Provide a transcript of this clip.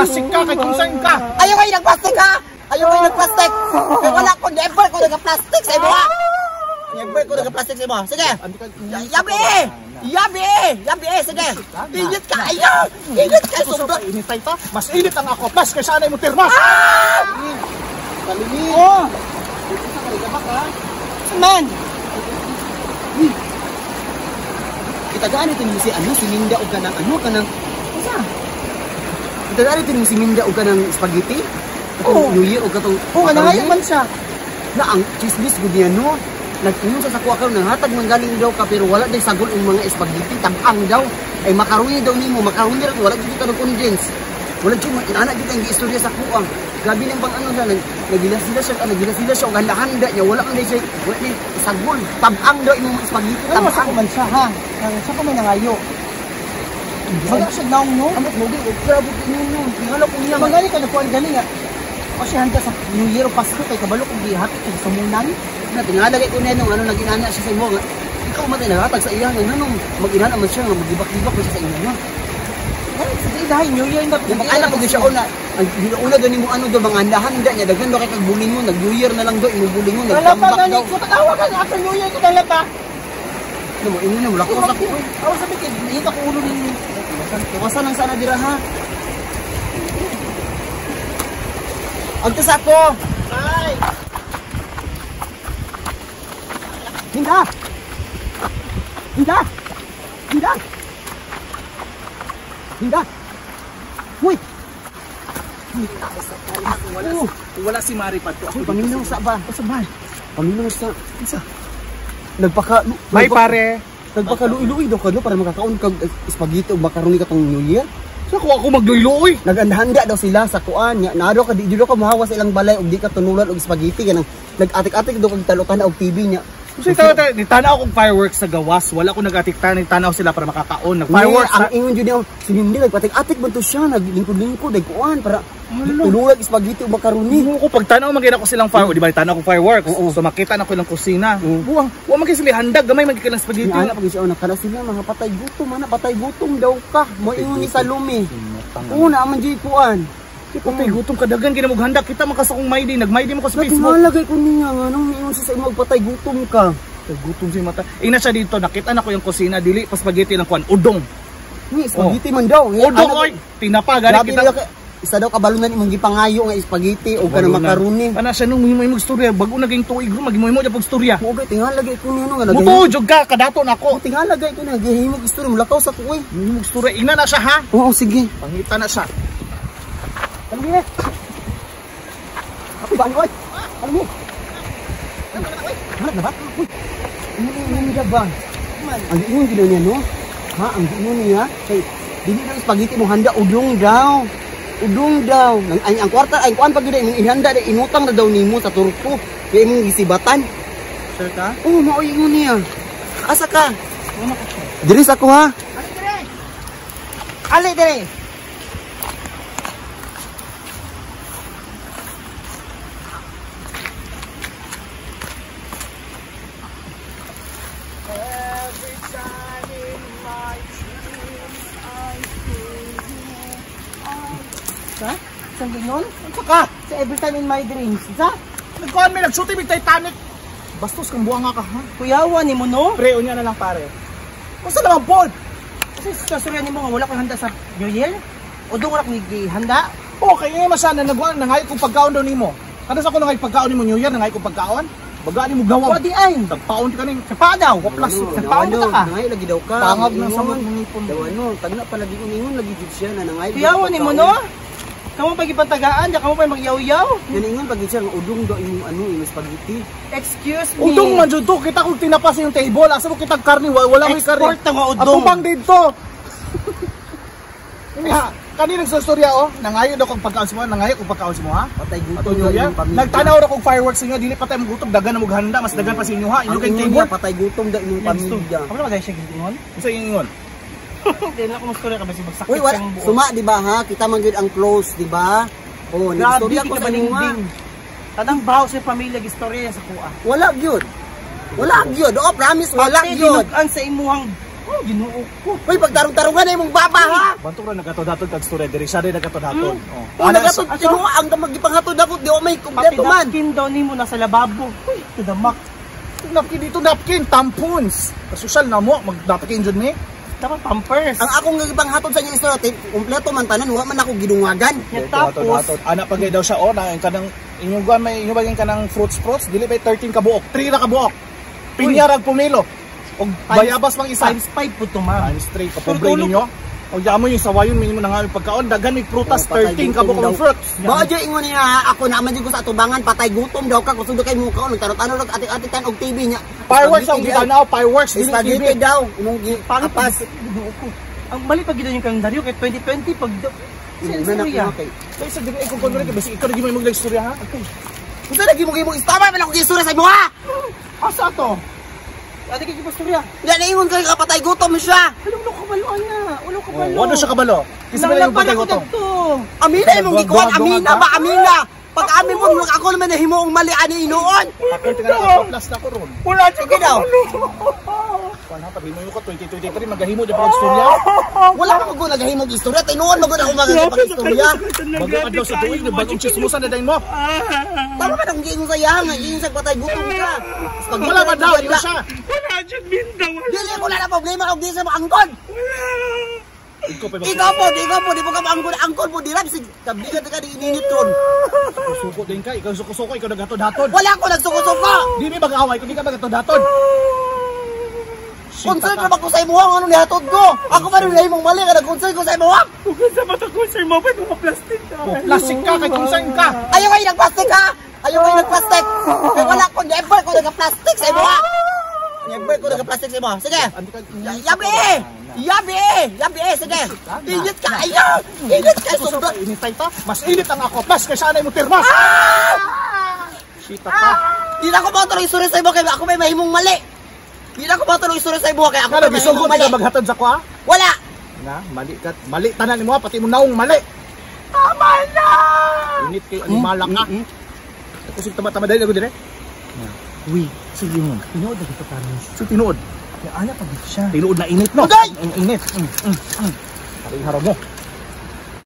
Plastic ka kay kung saan ka. Ayaw kayo nagplastic ha! Ayaw kayo nagplastic! Kaya wala ko, never ko nagplastic sa imo ha! Never ko nagplastic sa imo. Sige! Yabi! Yabi! Yabi! Sige! Init ka! Ayaw! Init ka! Sundot! Initay ta. Mas init ang ako plus kaysa anay mo tirma. Kalingin. Oh, Ka? Man! Kitagaan ito ni si ano, si Minda o kanang ano, kanang Unsa? Kitagaan ito ni si Minda o kanang spaghetti? Oo. Katong New Year o katong Oh, nga nangayo man siya. Na ang chismis gud niya no. Nag-ingon sa kuha karon nanghatag man galing daw ka pero wala day sagol ang mga spaghetti, tabang daw. Ay makaroni daw nimo, makaroni ra wala gid ka condense. Wala jud inana jud ang giistorya sa kuha. Grabe nang pang ano siya, nagila siya, nagila sila siya og handa-handa niya, wala man day siya, wala day sagol. Tabang daw imong mga spaghetti, Ano sa tabang. ko man siya ha? Siya ko may nangayo. Wala siya naong no? Amot mo gid, grabe ingon nun. Tingala ko niya. Mangali ka nagkuhan gani nga. O siya handa sa New Year o Pasko kay kabalo kung gihapit kay sumunan. Na tingala kay kuno nung ano naginana siya sa imo nga. Ikaw man naghatag sa iya nga nganong mag-inana man siya nga magibak-ibak man siya sa imo. Ay, sige dahil New Year na. Yung anak ko siya una, ang una gani mo ano do mga handa niya daghan do kay kag buling mo nag New Year na lang do imong buling mo Wala pa nagtambak gani. daw. So tanawa ka after New Year ko dala pa. Ano mo ingon na wala ko sa ko. Awa sabi kay init ako ulo ninyo. Iwasan lang sana dira ha. Agto sa ako. Bye. Hinda. Hinda. Hinda. Hinda. Uy. Wala si Mari pa to. Uy, paminaw sa ba? Sa ba? Paminaw sa. Isa. Nagpaka Bye pare. Nagpakaluoy-luoy daw ka no para makakaon kag spaghetti o macaroni katong New Year. Sa ko ako magluy-luoy. Nagandahanda daw sila sa kuan nya naa daw ka di daw ka mohawa sa ilang balay og di ka tunulan og spaghetti kanang nag-atik-atik daw kag talutan og TV nya. Kasi tayo tayo, nitanaw akong fireworks sa gawas. Wala ko nag-atik tayo, nitanaw sila para makakaon. Nag-fireworks ang ingon jud niya, si Mindy nagpatik-atik man to siya, naglingkod-lingkod ay kuan para tululag spaghetti o macaroni. Mo ko pagtanaw man ko silang fireworks, di ba? Tanaw ko fireworks. Oo. So makita na ko ilang kusina. Oo. Buwang, wa man kay sila handa, gamay man kay ilang spaghetti. Nya ana pag siya nakala sila mga patay gutom ana, patay gutom daw ka. Mo ingon ni Salome. Oo na man jud kuan. Patay gutom ka dagan kay handa kita man ka sa kong maydi, nagmaydi mo ka sa Facebook. Natingalagay ko niya nga nung ingon siya sa imo patay gutom ka. Patay gutom si mata. Ina siya dito, nakita na ko yung kusina, dili pa spaghetti lang kuan, udong. Ni spaghetti man daw. Udong oy, tinapa gani Grabe kita. kita. Isa daw kabalunan imong gipangayo nga spaghetti o kanang macaroni. Ana siya nung himo imong istorya, bago naging tuig ro maghimo mo pag istorya. Mo gay tingalagay ko niya no nga Mutuo jud ka kadato nako. Tingalagay ko niya gihimog istorya mulakaw sa ko oy. Himo istorya ina na siya ha. Oo sige. Pangita na siya. Ano niya? Ako ba ano oy? Ano mo? Hanap na ba? Uy. Ano niya ba? Ang ingon gid niya no? Ha, ang ingon niya kay dili daw spaghetti mo handa udong daw. Udong daw. Ang kwarta ay kuan pag gyud imong ihanda day inutang na daw nimo sa Turko. Kay imong gisibatan. Sure ka? Oo, mao ingon niya. Asa ka? Diri sa ako ha. Ali dire. Ali dire. Every time in my dreams I see you. Sa? Sa gingon? Unsa ka? Sa every time in my dreams. Sa? Nagkuhan may nag-shooting with Titanic. Bastos kang buwanga ka ha. Kuyawa ni mo no? Pre, unya na lang pare. Unsa naman pod? Kasi sa storya nimo nga wala kang handa sa New Year? O doon wala kang gihanda? Okay, eh masana nagwa nangay kong pagkaon daw nimo. Kada sa ko nangay pagkaon nimo New Year, nangay kong pagkaon. Bagaan nimo gawang. Wa di ay. Tagpaon ka ning Sa pa daw. Wa plus. Sa paon na ka. Nangay lagi daw ka. Tangag ng samot ng ngipon. Daw ano, tagna pa lagi ingon lagi jud siya na nangay. Kuyawa ni mo no? Kamo pa gipantagaan, di kamo pa magyaw-yaw. Yan ingon pag siya nga udong daw imong ano, imong spaghetti. Excuse me. Udong man jud to, kita kong tinapas yung table. Asa mo kitag karne, wala mo'y karne. Export na nga udong. Atubang dito. Ini ha, kanina nagsastorya oh, nangayo daw kong pagkaon sa mo, nangayo kong pagkaon sa mo ha. Patay gutom Ato daw New Year. imong pamilya. Nagtanaw ra kong fireworks inyo, dili pa tayo magutom, dagan na maghanda, mas dagan pa sa inyo ha. Inyo Ang kay ingon table. niya, patay gutom daw imong pamilya. Kamo na ba siya gingon? Unsa ingon? Hindi na ako mastorya ka basi magsakit Uy, wala, kang buo. suma, di ba ha? Kita man gyud ang close, di ba? Oh, Grabe nagstorya ko kita sa inyo ha. balingding. Tanang baho sa pamilya gistorya sa kuha. Wala gyud. Wala gyud. Oh, promise wala Pati gyud. ginugan sa imuhang Oh, Ginoo ko. Uy, pagtarong-tarungan na imong baba ha. Bantog ra nagatod-hatod kag storya diri siya rin nagatod-hatod. Oh. Oh, nagatod tinuo ang magipanghatod ako di may Pati kumpleto man. napkin daw nimo nasa lababo. Uy, tadamak. Napkin dito, napkin, tampons. Kasosyal na mo, mag-napkin jud mi. Dapat pampers. Ang akong gipanghatod sa inyo istorya, kumpleto man tanan, wa man ako gidungagan. Nya tapos, Ana pag daw siya oh, na kanang inyong guan may inyo baging kanang fruits fruits dili pa 13 ka buok, 3 ra ka buok. Pinya rag pumilo. Og bayabas mang isa. times 5 po to, ma'am. Times 3 ka pobre ninyo. Og yamo yung sawayon minimo na nga yung pagkaon daghan may prutas Oh, patay 13 ka buok gutom ng daw. fruits. Bao jud ingon niya ha, ako na man jud ko sa atubangan patay gutom daw ka kusog kay mo kaon nagtaro-taro rag ati-ati tan og TV niya. Fireworks ang gitanaw, fireworks dili Spaghetti TV. daw imong gi Pangit apas. Ginoo ko. Ang mali pag gid yung kalendaryo kay 2020 pag Una na Sa ko kay. Kaysa dili ay kung kunwari kay basi ikaw lagi may mag istorya ha. Unsa lagi mo gimo istama man ako gisura sa imo ha. Asa to? Ate kay pastorya. Nga naingon kay kapatay gutom siya. Wala mo kabalo ana. Wala ko kabalo. Oh, wala siya kabalo. Kasi ba yung patay gutom? Amina imong gikuan, Duwag-duwag amina ka? ba amina. Pag amin mo ako naman nahimuong mali ani inuon. Ako tingnan ako plus na ko ron. Wala siya Sige daw. Kuan ha, tabi mo yung ka 2023 magahimo di pa og istorya. Wala pa ko nagahimog istorya, tinuon mo gud ako magagipag-istorya. Bagong adlaw sa tuig, bagong chismosan na dayon mo. Tama ba nang giingon sa iya nga giingon sa patay gutom ka. Spaghetti Wala ba daw wala. yun siya. Wala siya binda. Dili ko na problema og di sa mo angkon. Ikaw pa Ikaw po, di mo ka maangkon, angkon po di rap sig kabigat ka di ininit ron. Suko din ka, ikaw suko-suko, ikaw naghatod-hatod. Wala ko nagsuko-suko. Di mi mag-away kung di ka maghatod-hatod. Concern ra ba ko sa imuha ang ano nihatod ko? Ako pa rin nahimong mali ka nag-concern ko sa imuha. Kung sa mata ko sir mo pa mga plastic. Oh, plastic ka, kay concern ka. Ayaw kayo nagplastic ha. Ayaw kayo nagplastic. Kay wala ko never ko nagka-plastic sa imuha. Never ko nagka-plastic sa imuha. Sige. Yabi! Yabi! Yabi! Sige. Init ka ayo. Init ka sobra. Initay ta. Mas init ang ako plus kaysa anay mo pirma. Shita ka. Di na ako matuloy istorya sa imo kay ako may mahimong mali. Di na ako matuloy istorya sa imo kay ako Kada may mahimong gisugot mali. ka maghatod sa ko ha. Wala. Na, mali ka. Mali tanan nimo ha, pati mo naong mali. Tama na. Init kay animala ka. Ako sig tama-tama dahil ako dire. Uy, Sige mo. tinuod na dito promise. So tinuod. Ya ana pag siya. Tinuod na init no. Uday! Ang init. Paring haraw mo.